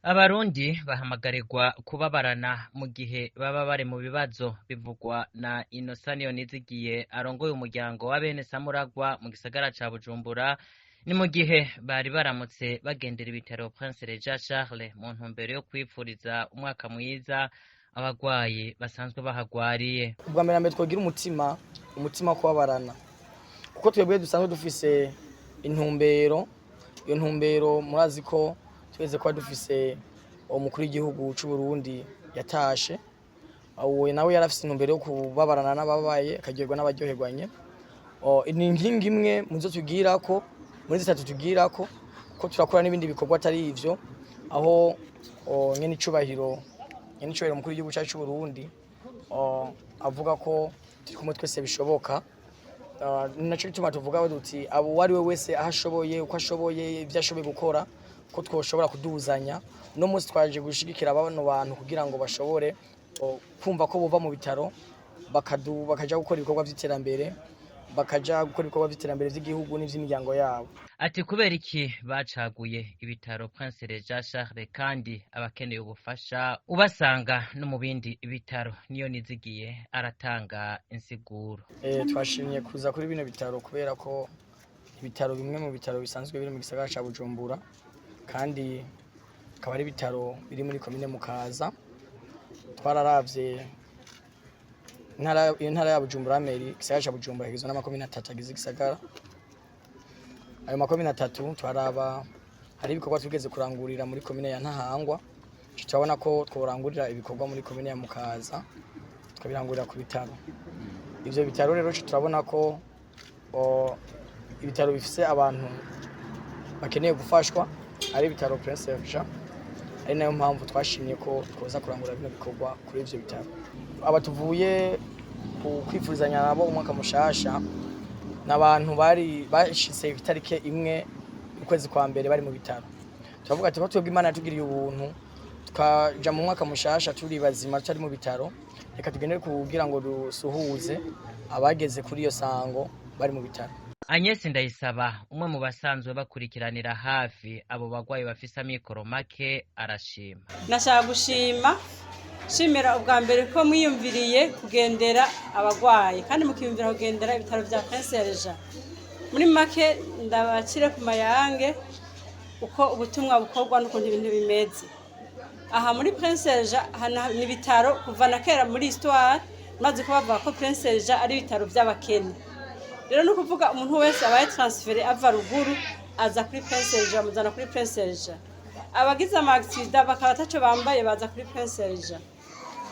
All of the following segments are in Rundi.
Abarundi bahamagarirwa kubabarana mu gihe baba bari mu bibazo, bivugwa na Innocent Niyonizigiye arongoye umuryango wa bene Samuragwa mu gisagara ca Bujumbura. Ni mu gihe bari baramutse bagendera ibitaro Prince Régent Charles mu ntumbero yo kwipfuriza umwaka mwiza abagwayi basanzwe bahagwariye. Ubwa mbere na mbere, twogira umutima wo kubabarana, kuko twebwe dusanzwe dufise intumbero. Iyo ntumbero, murazi ko tweze kuba dufise umukuru w'igihugu c'u Burundi yatashe. Uwo nawe yarafise intumbero yo kubabarana n'ababaye, akaryoherwa n'abaryoherwanye. Ni inkingi imwe muzo tugirako, muri zitatu tugirako, ko turakora n'ibindi bikorwa atari ivyo, aho nyene icubahiro umukuru w'igihugu cacu c'u Burundi avuga ko turi kumwe twese bishoboka. Ni naco gituma tuvuga duti abo uwo ari we wese, aho ashoboye, uko ashoboye, ivyo ashoboye gukora, ko twoshobora kuduzanya. Uno munsi twaje gushigikira bano bantu kugira ngo bashobore kumva ko bova mu bitaro bakaja gukora ibikorwa vy'iterambere, bakaja gukora ibikorwa vy'iterambere vy'igihugu n'ivy'imiryango yabo. Ati kubera iki bacaguye ibitaro Prince Régent Charles kandi abakeneye ubufasha ubasanga no mu bindi bitaro? Niyonizigiye aratanga insiguro. Twashimye kuza kuri bino bitaro kubera ko ibitaro bimwe mu bitaro bisanzwe biri mu gisagara ca Bujumbura, kandi akaba ari ibitaro biri muri komine Mukaza. Twararavye intara ya Bujumbura mairie. Igisagara ca Bujumbura kigizwe n'amakomine atatu agize igisagara. Ayo makomine atatu, twaraba hari ibikorwa tugeze kurangurira muri komine ya Ntahangwa, turabona ko tworangurira ibikorwa muri komine ya Mukaza, tukabirangurira ku bitaro. Ivyo bitaro rero, turabona ko ibitaro bifise abantu bakeneye gufashwa ari ibitaro Prince Jean, ari nayo mpamvu twashimye ko twoza kurangura bino bikorwa kuri ivyo bitaro. Aba tuvuye ku kwifurizanya nabo umwaka mushasha ni abantu bari bashitse itariki 1 ukwezi kwa mbere bari mu bitaro. Turavuga ati ko twebwe Imana yatugiriye ubuntu, tukaja mu mwaka mushasha turi bazima, tutari mu bitaro, reka tugende kugira ngo dusuhuze abageze kuri iyo sango bari mu bitaro. Agnes Ndayisaba, umwe mu basanzwe bakurikiranira hafi abo bagwayi bafise amikoro make, arashima. Nashaka gushima, shimira ubwa mbere ko mwiyumviriye kugendera abagwayi, kandi mukiyumvira kugendera ibitaro bya Prince Régent. Muri make, ndabacire ku mayange uko ubutumwa bukorwa n'ukuntu ibintu bimeze aha muri Prince Régent. Ni ibitaro kuva na kera muri histoire, maze ko bavuga ko Prince Régent ari ibitaro by'abakene. Rero ni ukuvuga umuntu wese abaye transféré ava ruguru aza kuri Prince Régent, bamuzana kuri Prince Régent. Abagize ama accident bakaba ataco bambaye baza kuri Prince Régent.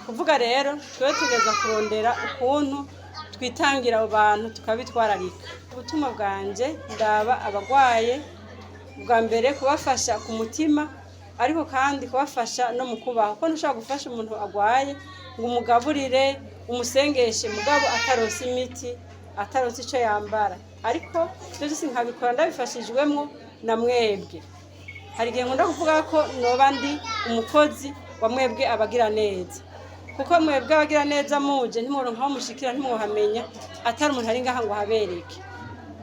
Kuvuga rero, twe tugeza kurondera ukuntu twitangira abo bantu, tukabitwararika. Ubutumwa bwanje ndaba abagwaye, bwa mbere kubafasha ku mutima, ariko kandi kubafasha no mu kubaho, kuko ntushobora gufasha umuntu agwaye ngo umugaburire, umusengeshe, mugabo ataronse imiti, ataronse ico yambara. Ariko ivyo vyose nkabikora ndabifashijwemwo na mwebwe. Hari igihe nkunda kuvuga ko noba ndi umukozi wa mwebwe abagira neza, kuko mwebwe abagira neza muje ntimworonka aho mushikira, ntimwohamenya atari umuntu ari ngaha ngo ahabereke.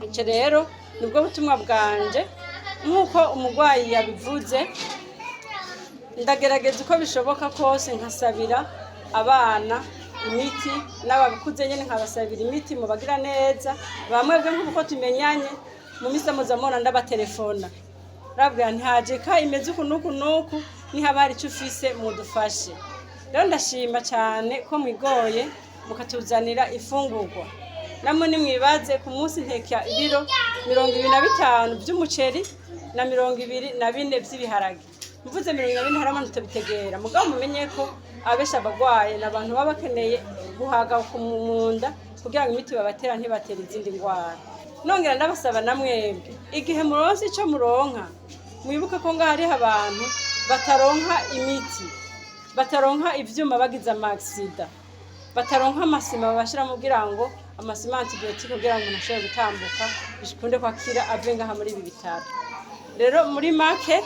Ico rero nibwo butumwa bwanje. Nk'uko umurwayi yabivuze, ndagerageza uko bishoboka kose nkasabira abana imiti, n'abakuze nyene nkabasabira imiti mu bagira neza. Bamwebwe nk'uko tumenyanye, mu misi muzamubona ndabatelefona, rabwira ntihaje ka imeze uku n'uku n'uku, nihaba hari icyo ufise mudufashe. Rero ndashima cyane ko mwigoye mukatuzanira ifungurwa. Namwe nimwibaze, ku munsi nteka ibiro 25 by'umuceri na 24 by'ibiharage. Mvuze 24, hari abantu tutabitegera, mugabo mumenye ko abenshi abagwaye ni abantu baba bakeneye guhaga ku mu nda kugira ngo imiti babatera ntibatere izindi ndwara. Nongera ndabasaba na mwebwe, igihe muronse ico muronka, mwibuke ko ngaho hariho abantu bataronka imiti, bataronka ivyuma bagize ama accident, bataronka amasima babashiramo kugira ngo amasima antibiotique, kugira ngo umuntu ashobore gutambuka, bikunde kwakira ave ngaha muri ibi bitaro. Rero muri make,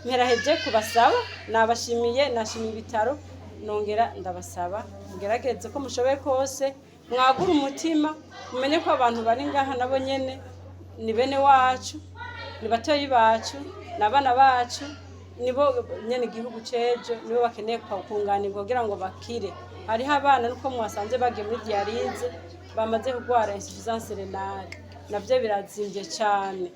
mperaheje kubasaba, nabashimiye, nashimiye ibitaro, nongera ndabasaba mugerageze ko mushoboye kose, mwagura umutima, mumenye ko abantu bari ngaha nabo nyene ni bene wacu, ni batoyi bacu, ni abana bacu. Nibo nyene igihugu cejo, nibo bakeneye kunganirwa kugira ngo bakire. Hariho abana nuko mwasanze bagiye muri dialyse, bamaze kurwara insuffisance rénale, navyo birazimvye cane.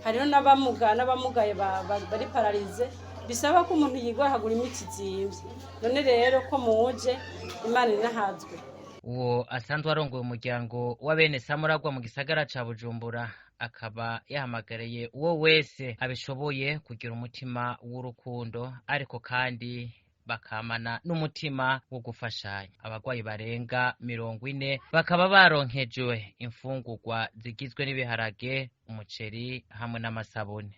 Hariho n'abamugaye bari paralysés, bisaba ko umuntu yigora akagura imiti izimvye. None rero ko muje, Imana inahazwe. Uwo asanzwe arongoye umuryango wa bene Samuragwa mu gisagara ca Bujumbura akaba yahamagariye uwo wese abishoboye kugira umutima w'urukundo, ariko kandi bakamana n'umutima wo gufashanya. Abarwayi barenga 40 bakaba baronkejwe imfungurwa zigizwe n'ibiharage, umuceri hamwe n'amasabune.